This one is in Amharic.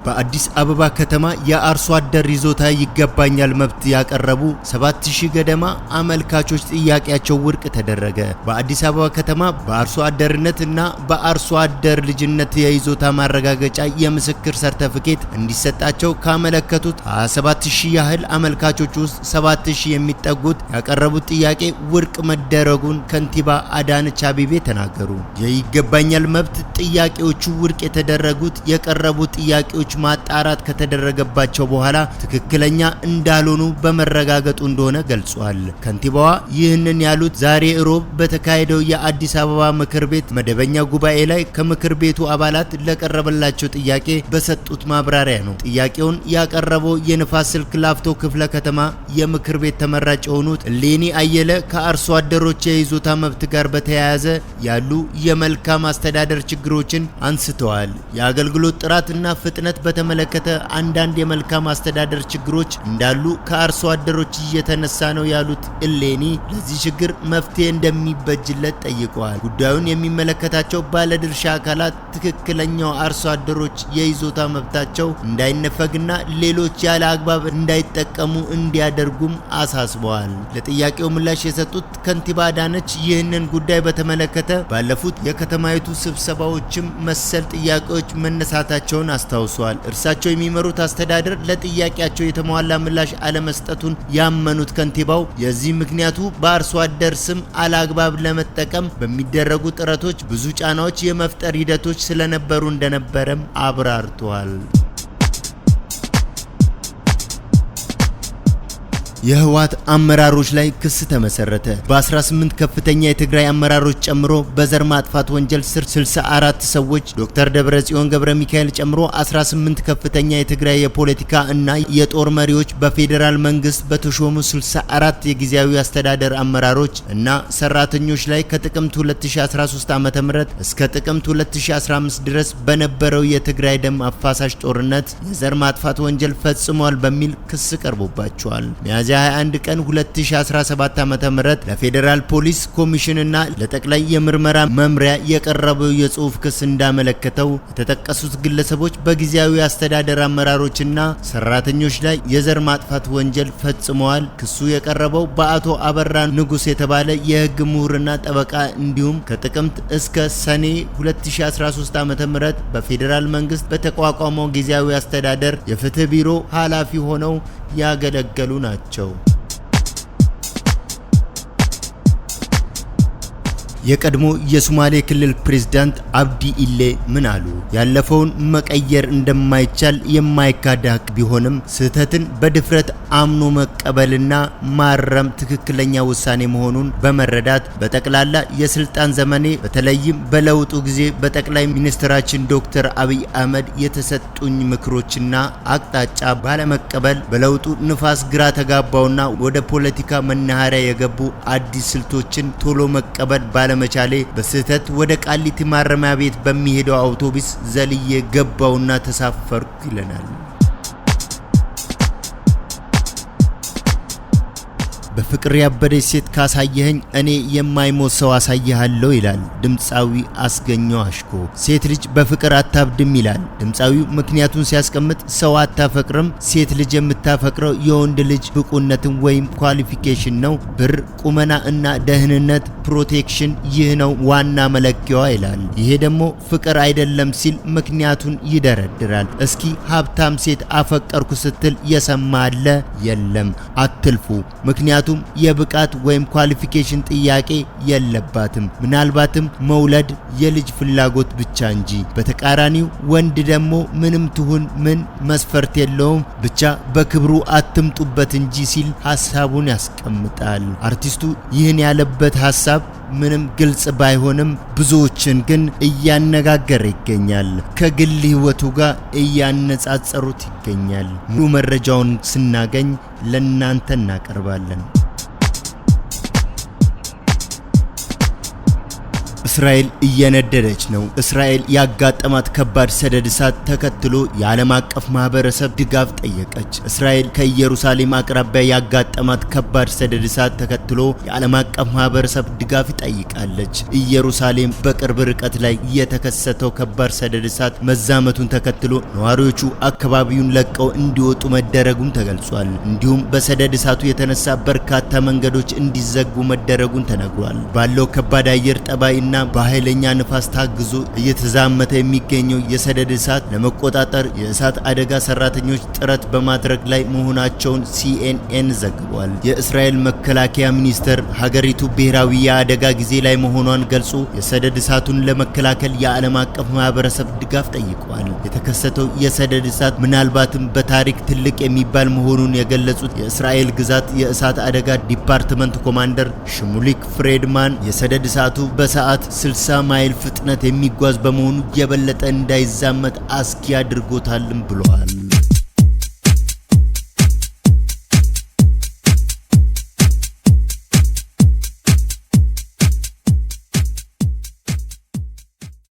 በአዲስ አበባ ከተማ የአርሶ አደር ይዞታ ይገባኛል መብት ያቀረቡ 7000 ገደማ አመልካቾች ጥያቄያቸው ውድቅ ተደረገ። በአዲስ አበባ ከተማ በአርሶ አደርነት እና በአርሶ አደር ልጅነት የይዞታ ማረጋገጫ የምስክር ሰርተፍኬት እንዲሰጣቸው ካመለከቱት 27000 ያህል አመልካቾች ውስጥ 7000 የሚጠጉት ያቀረቡት ጥያቄ ውድቅ መደረጉን ከንቲባ አዳነች አቤቤ ተናገሩ። የይገባኛል መብት ጥያቄዎቹ ውድቅ የተደረጉት የቀረቡት ጥያቄዎች ማጣራት ከተደረገባቸው በኋላ ትክክለኛ እንዳልሆኑ በመረጋገጡ እንደሆነ ገልጿል። ከንቲባዋ ይህንን ያሉት ዛሬ ሮብ በተካሄደው የአዲስ አበባ ምክር ቤት መደበኛ ጉባኤ ላይ ከምክር ቤቱ አባላት ለቀረበላቸው ጥያቄ በሰጡት ማብራሪያ ነው። ጥያቄውን ያቀረበው የንፋስ ስልክ ላፍቶ ክፍለ ከተማ የምክር ቤት ተመራጭ የሆኑት ሌኒ አየለ ከአርሶ አደሮች የይዞታ መብት ጋር በተያያዘ ያሉ የመልካም አስተዳደር ችግሮችን አንስተዋል። የአገልግሎት ጥራትና ፍጥነት በተመለከተ አንዳንድ የመልካም አስተዳደር ችግሮች እንዳሉ ከአርሶ አደሮች እየተነሳ ነው ያሉት እሌኒ ለዚህ ችግር መፍትሄ እንደሚበጅለት ጠይቀዋል። ጉዳዩን የሚመለከታቸው ባለድርሻ አካላት ትክክለኛው አርሶ አደሮች የይዞታ መብታቸው እንዳይነፈግና ሌሎች ያለ አግባብ እንዳይጠቀሙ እንዲያደርጉም አሳስበዋል። ለጥያቄው ምላሽ የሰጡት ከንቲባ አዳነች ይህንን ጉዳይ በተመለከተ ባለፉት የከተማይቱ ስብሰባዎችም መሰል ጥያቄዎች መነሳታቸውን አስታውሰዋል። እርሳቸው የሚመሩት አስተዳደር ለጥያቄያቸው የተሟላ ምላሽ አለመስጠቱን ያመኑት ከንቲባው የዚህ ምክንያቱ በአርሶ አደር ስም አላግባብ ለመጠቀም በሚደረጉ ጥረቶች ብዙ ጫናዎች የመፍጠር ሂደቶች ስለነበሩ እንደነበረም አብራርተዋል። የህወሓት አመራሮች ላይ ክስ ተመሰረተ። በ18 ከፍተኛ የትግራይ አመራሮች ጨምሮ በዘር ማጥፋት ወንጀል ስር 64 ሰዎች ዶክተር ደብረጽዮን ገብረ ሚካኤል ጨምሮ 18 ከፍተኛ የትግራይ የፖለቲካ እና የጦር መሪዎች በፌዴራል መንግስት በተሾሙ 64 የጊዜያዊ አስተዳደር አመራሮች እና ሰራተኞች ላይ ከጥቅምት 2013 ዓ.ም እስከ ጥቅምት 2015 ድረስ በነበረው የትግራይ ደም አፋሳሽ ጦርነት የዘር ማጥፋት ወንጀል ፈጽሟል በሚል ክስ ቀርቦባቸዋል። ሚያዝያ 21 ቀን 2017 ዓ.ም ለፌዴራል ፖሊስ ኮሚሽንና ለጠቅላይ የምርመራ መምሪያ የቀረበው የጽሁፍ ክስ እንዳመለከተው የተጠቀሱት ግለሰቦች በጊዜያዊ አስተዳደር አመራሮችና ሰራተኞች ላይ የዘር ማጥፋት ወንጀል ፈጽመዋል። ክሱ የቀረበው በአቶ አበራ ንጉስ የተባለ የህግ ምሁርና ጠበቃ እንዲሁም ከጥቅምት እስከ ሰኔ 2013 ዓ.ም በፌዴራል መንግስት በተቋቋመው ጊዜያዊ አስተዳደር የፍትህ ቢሮ ኃላፊ ሆነው ያገለገሉ ናቸው። የቀድሞ የሶማሌ ክልል ፕሬዝዳንት አብዲ ኢሌ ምን አሉ? ያለፈውን መቀየር እንደማይቻል የማይካድ ሀቅ ቢሆንም ስህተትን በድፍረት አምኖ መቀበልና ማረም ትክክለኛ ውሳኔ መሆኑን በመረዳት በጠቅላላ የስልጣን ዘመኔ በተለይም በለውጡ ጊዜ በጠቅላይ ሚኒስትራችን ዶክተር አብይ አህመድ የተሰጡኝ ምክሮችና አቅጣጫ ባለመቀበል በለውጡ ንፋስ ግራ ተጋባውና ወደ ፖለቲካ መናኸሪያ የገቡ አዲስ ስልቶችን ቶሎ መቀበል ባለመቻሌ በስህተት ወደ ቃሊቲ ማረሚያ ቤት በሚሄደው አውቶቡስ ዘልዬ ገባውና ተሳፈርኩ ይለናል። በፍቅር ያበደች ሴት ካሳየኸኝ እኔ የማይሞት ሰው አሳይሃለሁ ይላል ድምፃዊ አስገኘው አሽኮ። ሴት ልጅ በፍቅር አታብድም ይላል ድምፃዊው። ምክንያቱን ሲያስቀምጥ ሰው አታፈቅርም፣ ሴት ልጅ የምታፈቅረው የወንድ ልጅ ብቁነትን ወይም qualification ነው። ብር፣ ቁመና እና ደህንነት protection፣ ይህ ነው ዋና መለኪያዋ ይላል። ይሄ ደግሞ ፍቅር አይደለም ሲል ምክንያቱን ይደረድራል። እስኪ ሀብታም ሴት አፈቀርኩ ስትል የሰማ አለ? የለም። አትልፉ። ምክንያቱም የብቃት ወይም qualification ጥያቄ የለባትም። ምናልባትም መውለድ የልጅ ፍላጎት ብቻ እንጂ። በተቃራኒው ወንድ ደግሞ ምንም ትሁን ምን መስፈርት የለውም፣ ብቻ በክብሩ አትምጡበት እንጂ ሲል ሀሳቡን ያስቀምጣል። አርቲስቱ ይህን ያለበት ሀሳብ ምንም ግልጽ ባይሆንም ብዙዎችን ግን እያነጋገረ ይገኛል። ከግል ህይወቱ ጋር እያነጻጸሩት ይገኛል። ሙሉ መረጃውን ስናገኝ ለናንተ እናቀርባለን። እስራኤል እየነደደች ነው። እስራኤል ያጋጠማት ከባድ ሰደድ እሳት ተከትሎ የዓለም አቀፍ ማህበረሰብ ድጋፍ ጠየቀች። እስራኤል ከኢየሩሳሌም አቅራቢያ ያጋጠማት ከባድ ሰደድ እሳት ተከትሎ የዓለም አቀፍ ማህበረሰብ ድጋፍ ጠይቃለች። ኢየሩሳሌም በቅርብ ርቀት ላይ የተከሰተው ከባድ ሰደድ እሳት መዛመቱን ተከትሎ ነዋሪዎቹ አካባቢውን ለቀው እንዲወጡ መደረጉም ተገልጿል። እንዲሁም በሰደድ እሳቱ የተነሳ በርካታ መንገዶች እንዲዘጉ መደረጉን ተነግሯል። ባለው ከባድ አየር ጠባይ እና በኃይለኛ ንፋስ ታግዞ እየተዛመተ የሚገኘው የሰደድ እሳት ለመቆጣጠር የእሳት አደጋ ሰራተኞች ጥረት በማድረግ ላይ መሆናቸውን ሲኤንኤን ዘግቧል። የእስራኤል መከላከያ ሚኒስቴር ሀገሪቱ ብሔራዊ የአደጋ ጊዜ ላይ መሆኗን ገልጾ የሰደድ እሳቱን ለመከላከል የዓለም አቀፍ ማህበረሰብ ድጋፍ ጠይቋል። የተከሰተው የሰደድ እሳት ምናልባትም በታሪክ ትልቅ የሚባል መሆኑን የገለጹት የእስራኤል ግዛት የእሳት አደጋ ዲፓርትመንት ኮማንደር ሽሙሊክ ፍሬድማን የሰደድ እሳቱ በሰዓት 60 ማይል ፍጥነት የሚጓዝ በመሆኑ የበለጠ እንዳይዛመት አስጊ አድርጎታልም ብለዋል።